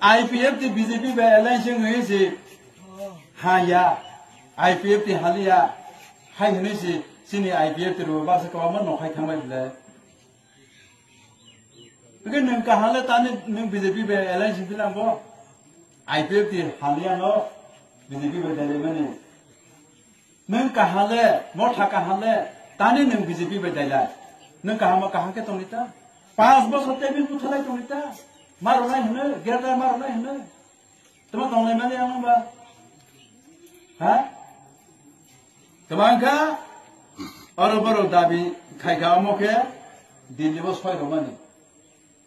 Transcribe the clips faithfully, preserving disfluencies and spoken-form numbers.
I P F T B J P bai alliance wngwi si ha ya, I P F T haliya, hai hwnwi si chini I P F T rw baksa kwbangma nokhai thangbai bwle. Hwnkhe nwng kaham le tani nwng B J P bai alliance wngwi langbo, I P F T haliya no B J P bai dailaimani. Nwng kaham le, motha kaham le, tani nwng B J P bai dailai. Nwng kaham kaham khe tongwi ta. Panch bosor table buthalai tongwi ta. Maronai hwno, greater maronai hwno. Tamo tonglai mani ang ba? Ha? Tamo angka? Oro borok dabi khaika omo khe Delhi bo soi romani.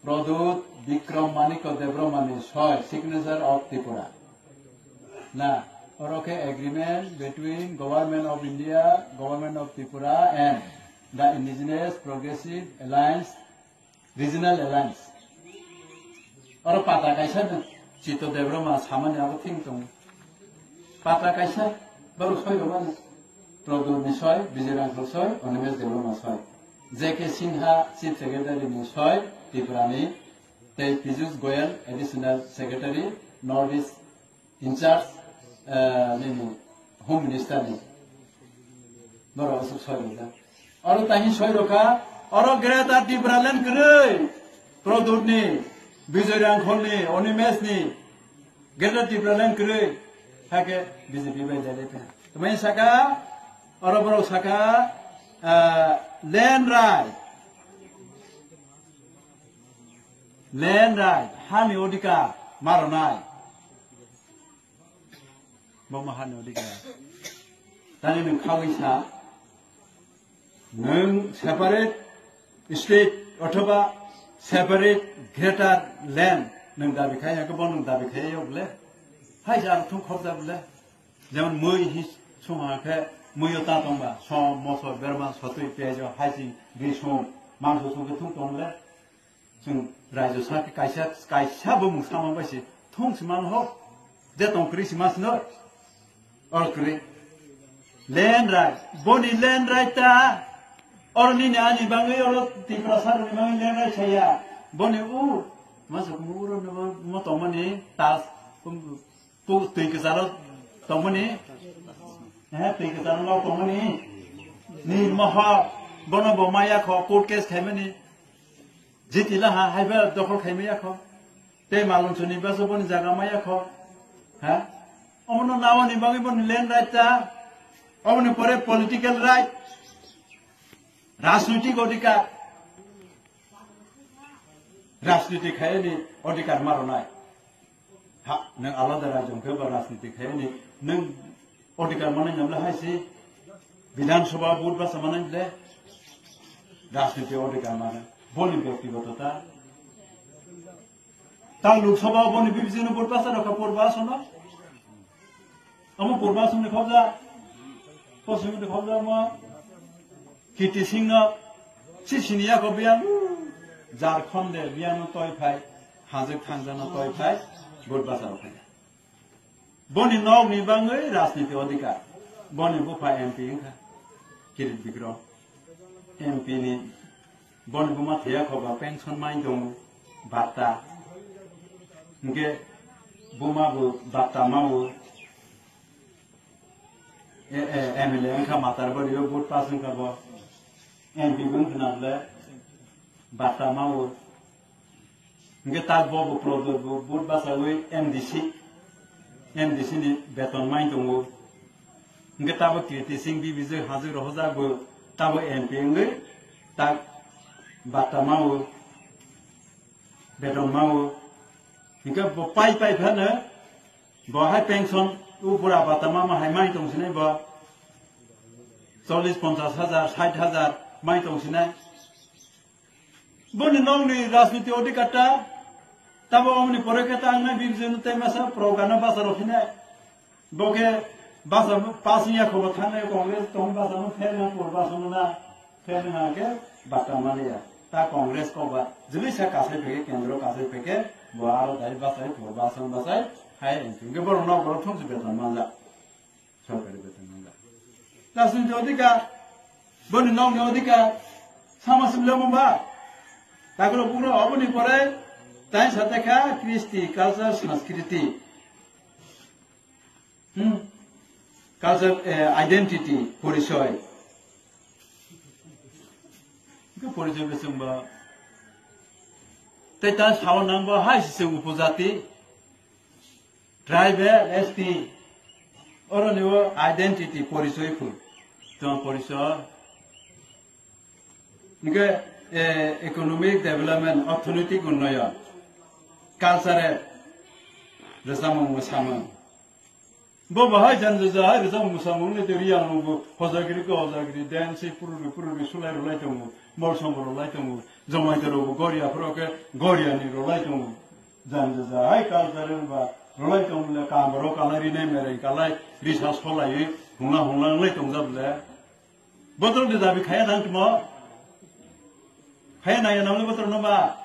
Pradyut Bikram Manikya Debbarma ni soi, signature of Tripura. Na, oro khe agreement between Government of India, Government of Tripura and the Indigenous Progressive Alliance, Regional Alliance. Oro pata kaisa no Chito Debbarma samani abo thing tongo. Pata kaisa, borok soi romani. Pradyut ni soi, Vijay Rangkhol soi, Animesh Debbarma soi. J K Sinha, Chief Secretary ni soi, Tripura ni, tei Piyush Goyal, Additional Secretary, North East in charge, eh, nini Home Minister ni. Borok aswk soi rwkha. Oro tahi soi rwkha, oro Greater Tipraland kwrwi, Pradyut ni, Vijay Rangkhol ni, Animesh ni, Greater Tipraland kwrwi, hakhe B J P bai dai lai kha. Tamo saka, oro borok saka, ah, land right. Land right, hani odhikar maronai. Bomo hani odhikar. Tani nwng khawi sa, nwng separate state othoba separate greater land nwng dabi khai ya, bo nwng dabi khai ya bole. Hai jar thung khobja bole. Jemon mui hi sung ha khe mui o ta tong ba, som, mosor, berma, sotwi, piyaj, haising, risum, mangso sung khe thung tong le. Chwng raijo sa khe kaisa, kaisa bumung sama bai se thung si man ho. Je tong kwrwi si mas no. Or kwrwi. Land right. Boni land right ta. Or nini ani bangwi oro Tiprasa rokni bangwi land right saya. Boni u. Masa kumu uro no mo tongmani tas. Pu-, twi kwcharo tongmani? Eh, twi kwcharo no tongmani? Nirmoho, bono bo maya kho, court case khaimani. Jitila ha, haiba dokhol khaimaya kho. Tei Malonsoni baso boni jaga maya kho. Ha? Omono nawani bagwi boni land right ta. Oboni pore political right. Rajnoitik odhikar. Rajniti khaini odhikar maronai. Ha, nwng alada rajyo hwnkhe ba rajniti khaini nwng odhikar manai namle hai si Bidhan Sabha vote basa manai le rajniti odhikar manai. Boni byaktigoto ta. Ta Lok Sabha boni bibijino vote basa rokha purba asono. Amo purba asomni khobja. Posimni khobja mo. Kiti Singh no si sini yako biyang, Jharkhand de biyang no toi phai, hajik thangja no toi phai, vote basa rok phai. Boni nok ni bangwi rajniti odhikar, boni bupha M P wngkha, Kirit Bikram. M P ni boni buma thaya khoba pension mai tongo, batta. Hingke buma bo batta mawo. E, e, M L A wngkha Matarbari o vote pass wngkha bo. M P bo wngkha nabole batta mawo. Hingke tak bo bo Pradyut bo vote basawi M D C, M D C ni beton mai tongo. Hingke tabo Kirti Singh B B J hajik rohojak bo tabo M P wngwi tak batta mawo, beton mawo. Hingke bo pai pai phano bo hai pension o bura batta mama hai mai tong sinai bo chollish ponchash hajar, sait hajar mai tong sinai. Boni nokni rajniti odhikar ta, tabo omoni pore khe ta wngnai bibijwno tei masa program no basa rw phinai. Bo khe basa pass wngya khobo thangnai Congress tong basa no fail wngya pur basa no na fail wngya khe bata maliya. Ta Congress kok ba jili sa kasai phai khe kendro kasai phai khe bo aro dai basa pur basa no basa hai wngkhe borok nok borok thumsi beton manja. Sorkari beton mangla. Rajniti odhikar, boni nokni odhikar, sama sim lemo ba. Takro bukro oboni pore, Tai satakha Kristi, culture, sanskriti. Hmm? Culture, eh, identity, porisoy. Hwnkhe porisoy bwswngbo. Tai ta sao nangbo hai se chwng upojati. Tribal, S T. Oroni o identity, porisoy phu. Tong porisoy. Hingke, eh, economic development, orthonoitik unnoyon, cultural, rwchapmung mwsamung. Bo bahai jan jaja hai rwchapmung mwsamung ni twi riyang nungbo hojagiri ko hojagiri, dance pururi pururi sulai rwlai tongo, molsombo rwlai tongo, jomaito rokbo goria phuru khe goria ni rwlai tongo. Jan jaja hai cultural ba rwlai tongo le kam rok kalai rinai mereng kalai risa solai hungla hungla wnglai tongjak le. Botrok de dabi khaya nang tmo. Khaya nang ya nang le botrok no ba.